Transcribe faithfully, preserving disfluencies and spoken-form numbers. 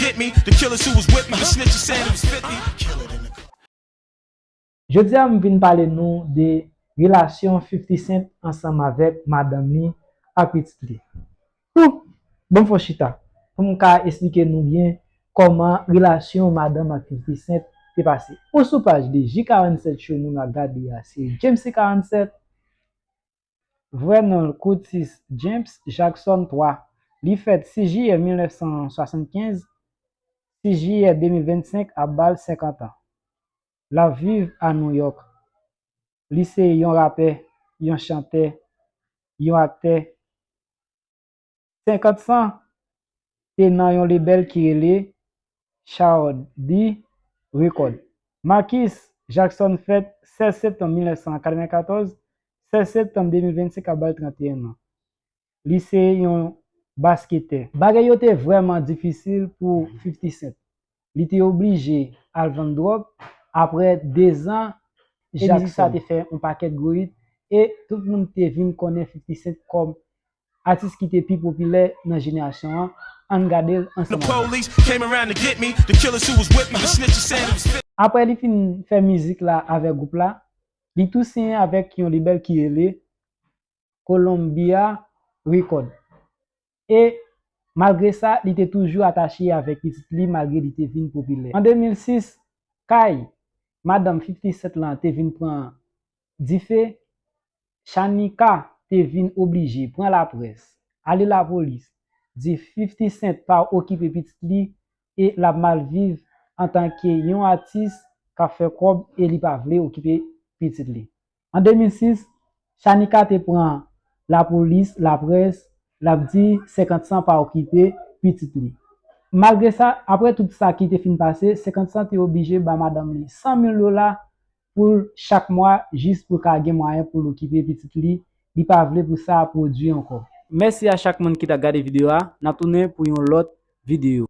Hit me. The killers who was with me, the snitches saying it was fifty. Jodi a m vin pale nou de relasyon fifty Cent ansanm avèk madanm li ak pitit li. Ou, ban m fè yon chita pou m ka esplike nou byen kòman relasyon madanm ak fifty Cent te pase. Ou sou paj de J karannset Show nou la gade a, se James C karannset. Vrè non l Curtis James Jackson twa. Li fèt sis jiyè mil nèf san swasannkenz, sis jiyè de mil vennsenk ap ba l senkant an. L ap viv a New York. Li se yon rapè, yon chantè, yon aktè. Senkant San te nan yon lebèl ki rele Shaw D Record. Marcus Jackson fèt sèz septanm mil nèf san katrevenkatòz, sèz septanm de mil vennsenk ap ba l tranteyen an. Li se yon basketè. Bagay yo te vrèman difisil pou fifty Cent. Li te oblije al vann dwòg. Apre dezan, mizik sa te fè yon pakèt gwo hit e tout moun te vin konnen fifty Cent kòm atis ki te pi popilè nan jenerasyon an. Ann gade l ansanm avè m. The police came around to get me. The killers who was with me, the snitches saying it was fifty. Apre li fin fè mizik la avèk gwoup la, li tou siyen avèk yon lebèl ki rele Columbia Record. E malgre sa, li te toujou atache avèk pitit li malgre li te vin popilè. An de mil sis, kay madanm fifty Cent lan te vin pran dife. Shanika te vin oblije pran laprès, ale lapolis, di fifty Cent pa okipe pitit li e l ap mal viv antanke yon atis k ap fè kòb e li pa vle okipe pitit li. An de mil sis, Shanika te pran lapolis, laprès, l ap di senkant San pa okipe pitit li. Malgre sa, apre tout sa ki te fin pase, senkant San te oblije ba madanm li san mil dola pou l chak mwa jis pou l ka gen mwayen pou l okipe pitit li. Li pa vle pou sa pwodui ankò. Mèsi a chak moun ki t ap gade videyo a. N ap tounen pou yon lòt videyo.